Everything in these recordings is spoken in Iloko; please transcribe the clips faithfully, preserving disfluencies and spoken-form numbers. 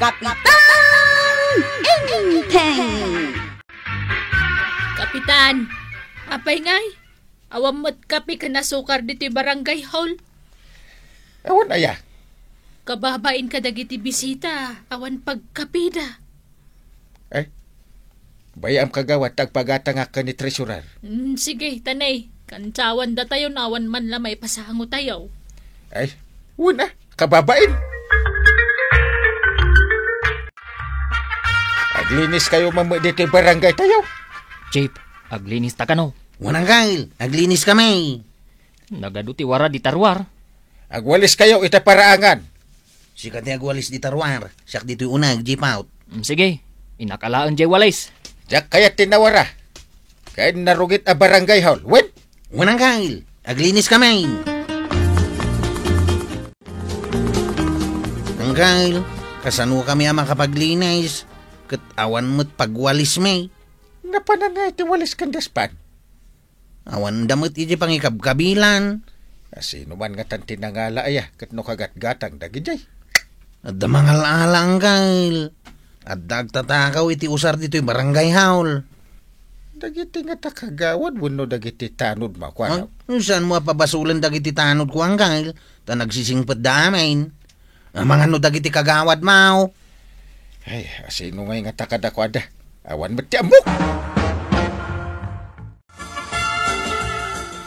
Kapitan Enteng! Kapitan, apay ngay? Awan met kape ken asukar ditoy barangay hall. Awan aya? Kababain kadagiti bisita, awan pagkapida. Eh, bayam kagawad ta agpagatangak ken ni treasurer. Mm, sige, tanay. Kansawan datayon awan man la maipasango tayo. Ay, una, kababain. Aglinis kayo mamma ditoy barangay tayo. Chief, aglinis ta kano? Wen, Angkel, aglinis kami. Nagadu ti wara di taruar. Agwalis kayo ita paraangan. Sika ti agwalis di taruar, siak ditoy uneg, Jeep out. Mm, sige, inakalaen jay walis. Diak kayat ti nawara. Kay narugit a barangay hall. Wen? Wen, Angkel, aglinis kami. Angkel, kasano kami a makapaglinis? Ket awan met pagwalismi. Napanan nga iti walis ken daspan. Awan da met iti pangikabkabilan. Asino man nga tan ti nangala aya ket no kagatgatang dagidiay? Adda mangal-ala, Angkel. Adda agtatakaw iti usar ditoy barangay hall. Dagiti nga ta kagawad wenno dagiti tanod makuana? Ay, saan mo a pabasolen dagiti tanod ko, Angkel? Ta nagsisingpet da amin. Amangan no dagiti kagawad mo. Ay, asino ngay nga ta kadakuada? Awan met ti ammok!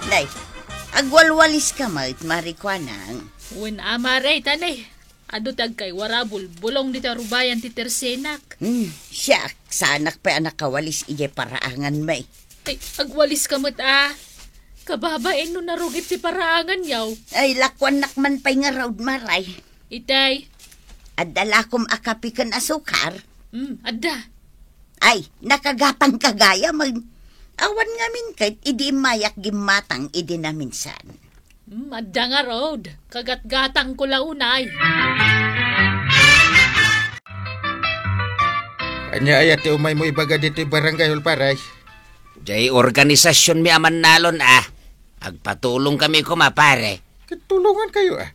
Nay, agwalwalis ka met, Mari Kuanang. Wen, Ama, Ray, tanay. Adu ti agkaiwara bulbulong dita rubayan ti tersenak. Hmm, siak, saanak pay a nakawalis idiay paraangan, may. Ay, agwalis ka met, a. Kababain no narugit ti paraangan, yaw. Ay, lakuannak man pay ngarud, Maray. Itay. Adda lakom a kape ken asukar? Hmm, adda. Ay, nakagatang ka gayam. Awan ngamin ket idi immayak gimmatang idi naminsan. Hmm, adda ngarud. Kagatgatang ko la unay. Ania aya ti umaymo ibaga ditoy barangay hall, pare? Jay organisasionmi a mannalon, a. Agpatulong kami koma, pare. Ket tulongan kayo, a.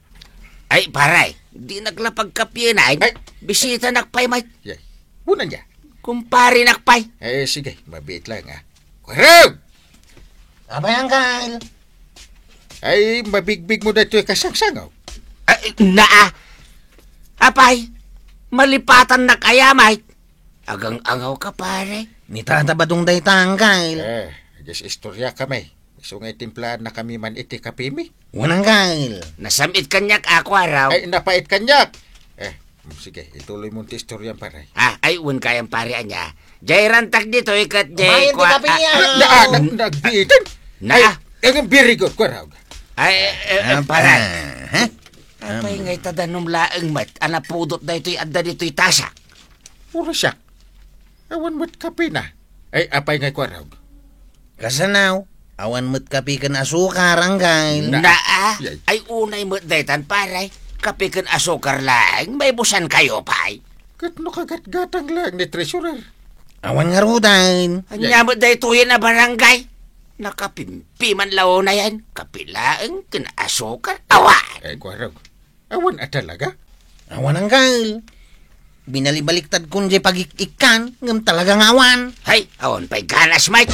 Ay, pare, dinak la pagkapienay. Ay. Bisitanak pay, Mike. Yay. Unan ya. Kumparinak pay. Eh, sige, mabiit lang, a. Kuwarog! Apay, Angkel? Ay, mabigbig mo daytoy kasangsangaw. Ay, naa. Apay, malipatannak aya, Mike? Agang-angaw ka, pare. Ni Tata Badong dayta, Angkel. Eh, agas istorya kami. Isu nga itimplaan na kami man iti kapimi. Wen, Angkel. Nasam-it kaniak, a, Kuwarog. Ay, napait kaniak. Eh, mm, sige, ituloy mo ti istoryan, pare. Ah, ay, wen kayam, pare, ania. Jay rantak ditoy ket jay Umayen ti kua-, kape ah, niya. Na, ah, na, nagbiitan. Na. Ay, ang very good, Kuwarog. Ay, eh, eh, Ah, pare. Ah, ha? Apay ngay ta danum laeng met a napudot daytoy adda ditoy tasa? Puro siak. Awan met kape na. Ay, apay ngay, Kuwarog? Kasanaw, awan met kape ken asukar, Angkel. Na. Naa? Yay. Ay, unay met daytan, pare. Kape ken asukar laeng, maibusan kayo pay. Ket no kagatgatang laeng ni treasurer? Awan ngaruden. Ania met daytoyen a barangay? Nakapimpi man la unayen. Kape laeng ken asukar. Awan. Ay, Kuwarog. Awan a talaga? Awan, Angkel. Binalibaliktad kon jay pagik-ikkan, ngem talaga nga awan. Hay, awan pay ganas, Mike.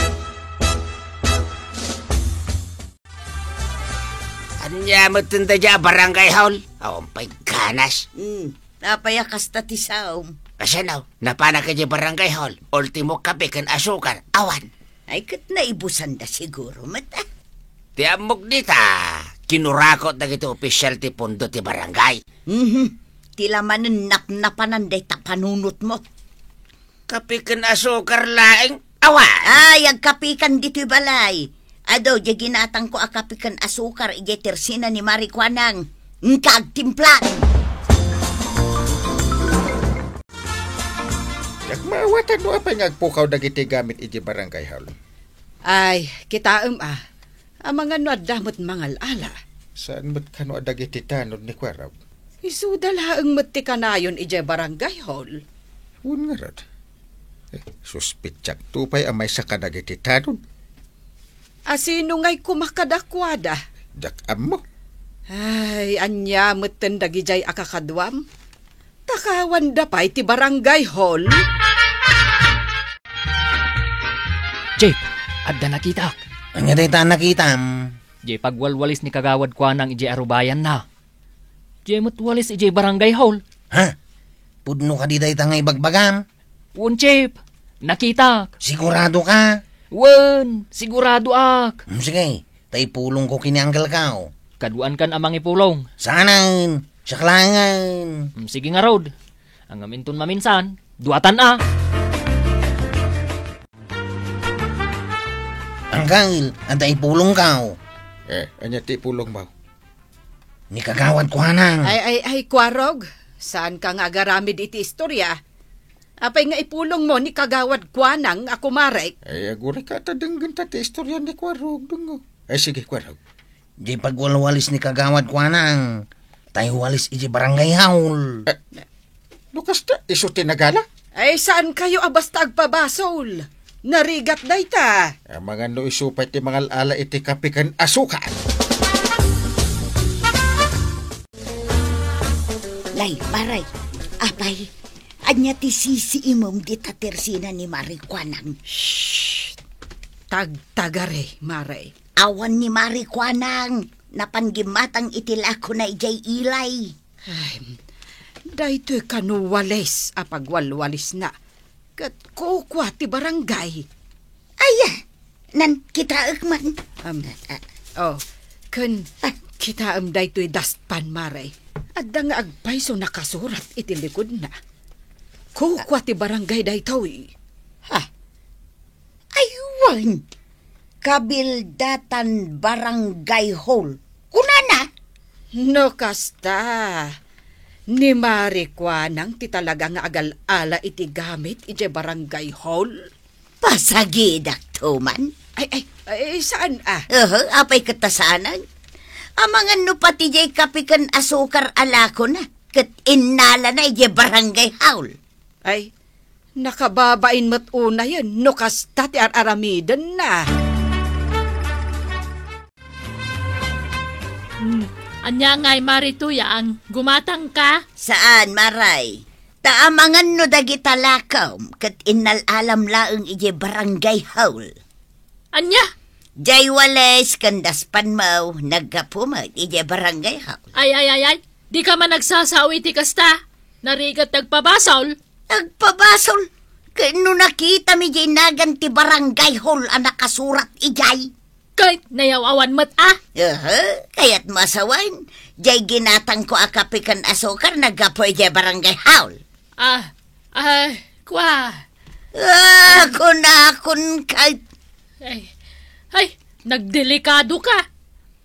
Ania met dayta a barangay hall? Awan pay ganas. Hmm, apay a kasta ti saom? Kasano? Napanak idiay barangay hall. Ultimo kape ken asukar. Awan. Ay, ket naibusanda siguro met, a. Ti ammok dita, kinurakot dagiti ofisial ti pondo ti barangay. Mhm. Ti la manen napnapanan dayta panunotmo. Kape ken asukar laeng, awan. Ay, agkapekan ditoy balay. Adu, diay ginatangko a kape ken asukar idiay tersina ni Mari Kuanang. Inka agtimplan. Diak maawatan no apay nga agpukaw dagiti gamit idiay barangay hall. Ay, kitaem, a. Amangan no adda met mangal-ala. Saan met kano a dagiti tanod ni Kuwarog? Isuda laeng met ti kanayon idiay barangay hall. Wen ngarud. Eh, suspetsak to pay a maysa kadagiti tanod. Asino ngay koma kadakuada? Diak ammo. Ay, ania metten dagidiay a kakaduam? Pakawanda pay ti barangay hall? Chief, adda nakitak. Ania dayta a nakitam? Diay pagwalwalis ni Kagawad Kuanang idiay arubayanna. Diay met walis idiay barangay hall. Ha? Pudno kadi dayta nga ibagbagam? Wen, Chief. Nakitak. Sigurado ka? Wen, siguradoak. Hmm, sige, ta ipulongko ken ni Uncle Kao. Kaduankan a mangipulong. Saanen, siak laengen. Hmm, sige ngarud. Ngem inton maminsan, duatan a. Uncle, adda ipulongko. Eh, ania ti ipulongmo? Ni Kagawad Kuanang. Ay, ay, ay, Kuarog, saanka nga agaramid iti istorya? Apay nga ipulongmo ni Kagawad Kuanang a kumarek? Ay, agurayka ta denggenta ti istorya ni Kuarog, Dungo. Ay, sige, Kuarog. Diay pagwalwalis ni Kagawad Kuanang, tay walis iti barangay hall. Eh, no kasta, isu ti nagala? Ay, saankayo a basta agpabasol? Narigat dayta. Amangan no isu pay ti mangal-ala iti kape ken asukar. Nay, Maray, apay, ania ti sisiimem dita tersina ni Maray Kuanang? Shh! Tagtagare, Maray. Awan ni Maray Kuanang, napan gimmatang iti lakona idiay ilay. Ay, daytoy kano walis a pagwalwalisna. Ket kukua ti barangay. Aya, nan kitaek man. Am, Ah, ah. Oh, ken Ah. kitaem daytoy dustpan, Maray. Adda nga agpayso nakasurat iti likudna. Kukua ti barangay daytoy. Ha? Ay, wen. Kabildatan Barangay Hall. Kunana? No kasta, ni Maray Kuanang ti talaga nga agal-ala iti gamit idiay Barangay Hall? Pasagidak to man. Ay, ay, ay, saan a? Aha, apay ket ta saanen? Amangan no pati diay kape ken asukar a lakona, ket innalana idiay Barangay Hall. Ay, nakababain met unayen no kasta ti ar-aramidenna. Hmm, ania ngay, Mari Tuyang? Gumatangka? Saan, Maray. Ta amangan no dagita lakom ket innal-alam laeng idiay Barangay Hall. Ania? Diay walis ken daspanmo, naggapu met idiay Barangay Hall. Ay, ay, ay, ay. Dika man agsasao iti kasta. Narigat ti agpabasol. Agpabasol? Ket no nakitam idiay nagan ti Barangay Hall a nakasurat idiay. Ket nayaw-awan met a? Aha, kayatmo a sawen, diay ginatangko a kape ken asukar naggapu idiay Barangay Hall. Ah, ah, kua. Ah, kunakon ket. Ay, ay, nagdelikado ka.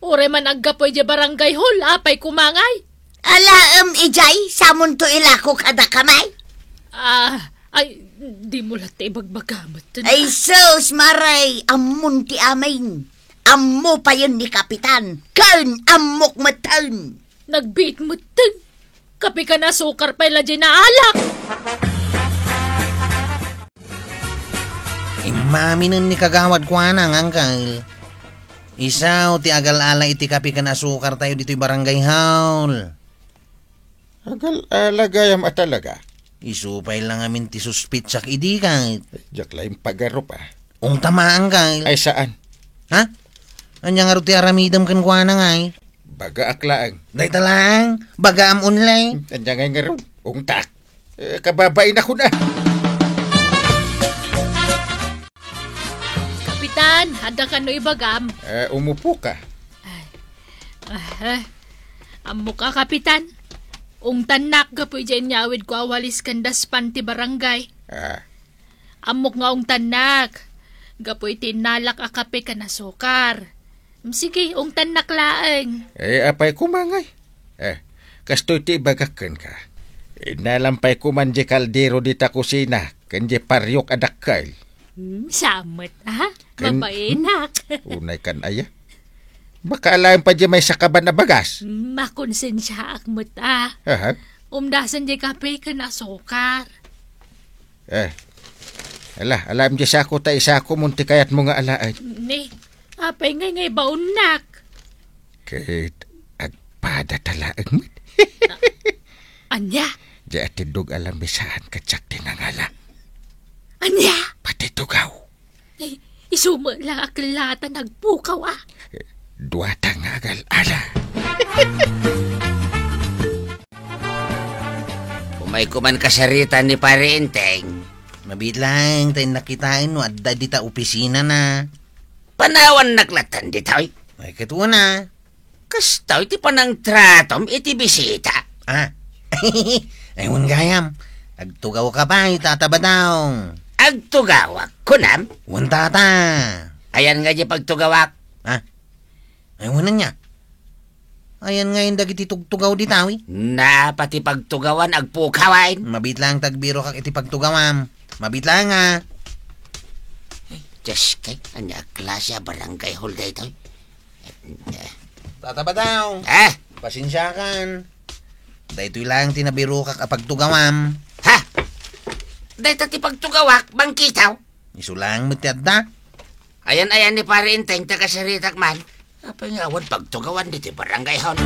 Uray man aggapu idiay Barangay Hall, apay koma ngay? Alaem idiay, samonto ilako kadakami. Ah, ay, dimo latta ibagbaga met. Ay sus, Maray, ammon ti amin. Ammo payen ni Kapitan, ken ammok metten. Nagbiit metten. Kape ken asukar pay la diay naalak. Immaminen ni Kagawad Kuanang, Uncle. Isu ti agal-ala iti kape ken asukar tayo ditoy Barangay Hall. Agal-ala gayam a talaga? Isu pay la ngamin ti suspitsak idi ket. Diak la impagarup a. Ungta, Uncle. Ay, saan? Ha? Ania ngarud ti aramidem kenkuana ngay? Bagaak laeng. Dayta laeng? Bagaam only? Ania ngay ngarud? Ungtak. Eh, kababain ako na. Kapitan, adda kano ibagam? Eh, umupo ka. Ay. Ah, eh. Ammok a, Kapitan. Ungtannak gapu idiay inyawidko a walis ken daspan ti barangay. Ah. Ammok nga ungtannak gapu iti innalak a kape ken asukar. Sige, ungtannak laeng. Eh, apay koma ngay? Eh, kastoy ti ibagak kenka. Innalam pay koman diay kaldero dita kusina ken diay pariok a dakkel. Hmm, saan met, ha? Ken, mabainak. Hmm? Unay kan aya? Baka alaem pay diay maysa kaban a bagas? Hmm, makonsensiaak met, a. Aha. Umdasen diay kape ken asukar. Eh. Ala, alaem diay sako ta isakomon ti kayatmo nga alaen. Ni, apay ngay nga ibaonnak? Ket agpada ta laeng met. A-, ania? Diay atindog a lamisaan ket siak ti nangala. Ania? Pati tugaw. Ay, isu met la a kellatan agpukaw a. Duata nga agal-ala. Umayko man kasaritaan ni Pare Enteng. Mabiit laeng ta nakitaen no adda dita opisinana. Panawannak latta ditoy. Ay, ket una. Kastoy ti panangtratom iti bisita. Ah. Ay, wen gayam. Agtugawka pay, Tata Badong. Agtugawak, kunam? Wen, Tata. Ayan nga di pagtugawak. Ah. Ay, wen ania. Ayan ngayon dagiti tugtugaw dita, wi. Napa ti pagtugawan, agpukaw, ay. Mabiit laeng ta agbirokak iti pagtugawam. Mabiit laeng, ah. Ay, Diyos kay, ania a klase a barangay hall daytoy? Tata Badong. Ah? Pasensiakan. Daytoy laeng ti nabirokak a pagtugawam. Ha? Dayta ti pagtugawak, bangkitaw? Isu laeng met ti adda. Ayan-ayan ni Pare Enteng, taga Saritak man. Apay nga awan pagtugawan diti barangay hall?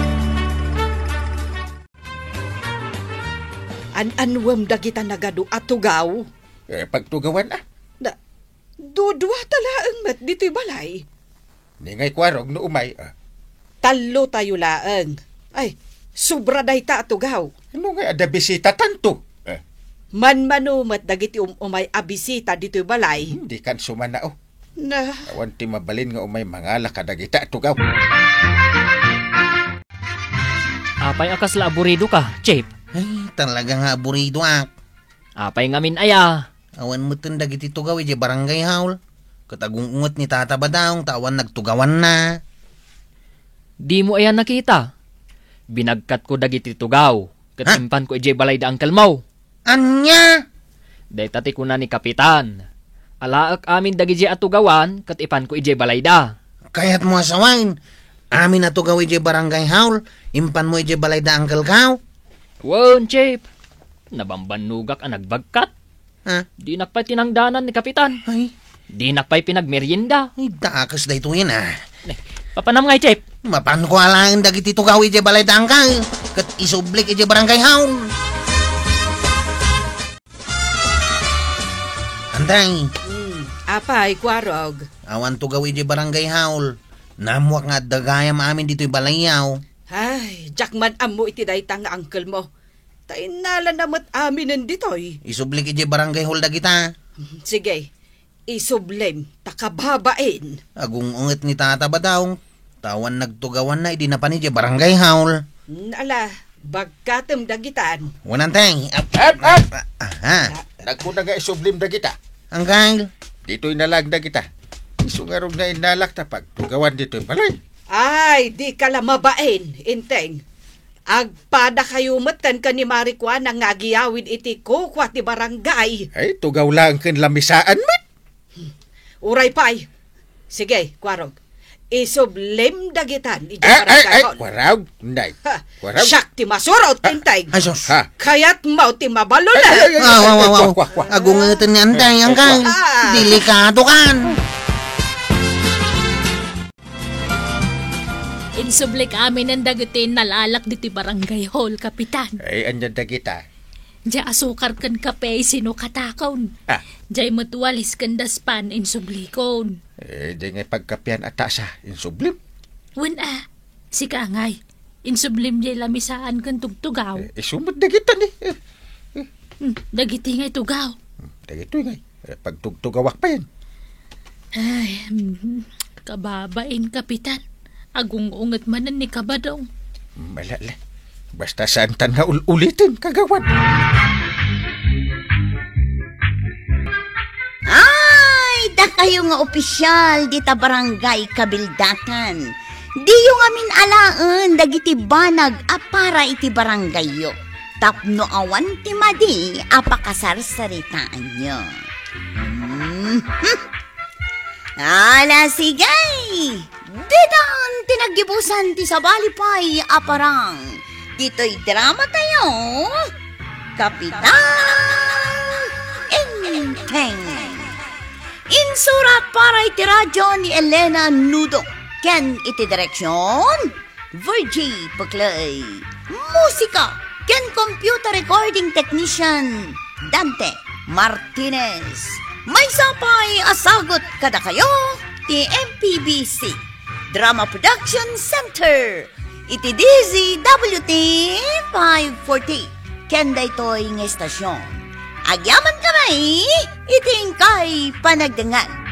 An-anuem dagita nagadu a tugaw? Eh, pagtugawan, ah. Da, dudua ta laeng met ditoy balay. Ni ngay Kuarog no umay, ah. Tallo tayo laeng. Ay, sobra dayta a tugaw. Ano nga, adda bisita tanto? Eh. Manmano met dagiti um-, umay a bisita ditoy balay. Hmm, di kan sumana, oh. Na. Awan ti mabalin nga umay mangala kadagita a tugaw. Apay a kasla aburido ka, Chief? Ay, talaga nga aburido ak. Apay ngamin aya? Awan metten dagiti tugaw idiay barangay hall. Ket agung-unget ni Tata Badong ta awan nagtugawanna. Dimo aya nakita? Binagkatko dagiti tugaw, ket Ha? impanko idiay balay da uncle mo. Ania? Dayta ti kuna ni Kapitan. Alaek amin dagidiay a tugawan, ket ipanko idiay balayda. Kayatmo a sawen, amin a tugaw idiay barangay hall, impanmo idiay balayda uncle ko? Wen, Chief. Nabambannogak a nagbagkat. Ha? Dinak pay tinangdanan ni Kapitan. Ay. Dinak pay pinagmerienda. Ay, dakes daytoyen, ah. Ne, papanam ngay, Chief? Mapanko alaen dagiti tugaw idiay balay da uncle, ket isublik idiay barangay hall. Antay. Hmm, apay, Kuarog? Awan tugaw idiay barangay hall. Naammoak nga adda gayam amin ditoy balayyo. Ay, diak man ammo iti dayta nga uncle mo. Ta innalana met aminen ditoy. Isublik idiay barangay hall dagita. Sige, isublim ta kababain. Agung-unget ni Tata Badong, ta awan nagtugawanna idi napan idiay barangay hall. Ala, bagkatem dagitan. Wen, Antay. Ap-, Ap, ap! Aha. Nagkuna nga isublim dagita. Uncle. Ditoy na lang dagita. Isu ngarud nga innalak ta pagtugawan ditoy balay. Ay, di ka la mabain, Enteng. Agpadakayo metten ken ni Mari Juana nga agiyawid iti kukua ti barangay. Ay, tugaw laeng ken lamisaan met. Uray pay. Sige, Kuarog. Isublim dagitan idiay Ay, ay, barangay ay, hall. Kuarog, Nay. Ha, Kuarog. Siak ti masurot, Ah, Enteng. Ay, sus. Ha? Kayatmo ti mabaluna. Ay, ay, ay, ay, Ah, wa, wa, wa. Kuak, kuak, kuak. Agungeten ni Antay, Angkay. Ah. Delikado kan. Insublik aminen dagiti nalalak diti barangay hall, Kapitan. Ay, ania dagita? Diay asukar ken kape, sino katakon? Ah. Diay met walis ken daspan, insublikon. Eh, diay ngay pagkapian a tasa, insublim? Wen a, sika ngay, insublim diay lamisaan ken tugtugaw. Eh, isu met dagita ni. Eh, eh. Hmm, dagiti ngay tugaw. Hmm, dagitoy ngay. Eh, pagtugtugawak payen. Ay, mhm. Kababain, Kapitan. Agung-unget manen ni Kabadong. Malala. Basta saantan nga ul-uliten, kagawad. Ay, dakayo nga opisyal dita barangay Kabildakan. Diyo ngamin alaen dagiti banag a para iti barangayyo. Tapno awan ti madi a pakasarsaritaanyo. Mhm. Ala, sige! Ditan ti naggibusan ti sabali pay a parang. Ditoy drama tayo, Kapitan Enteng. Insurat para iti radyo ni Elena Nudo ken iti direksyon, Virgie Peclay. Musika, ken computer recording technician Dante Martinez. Maysa pay a sagut kadakayo ti M P B C Drama Production Center iti D Z W T five forty ken daytoy nga istasyon. Agyaman kami iti inkay panagdengngeg.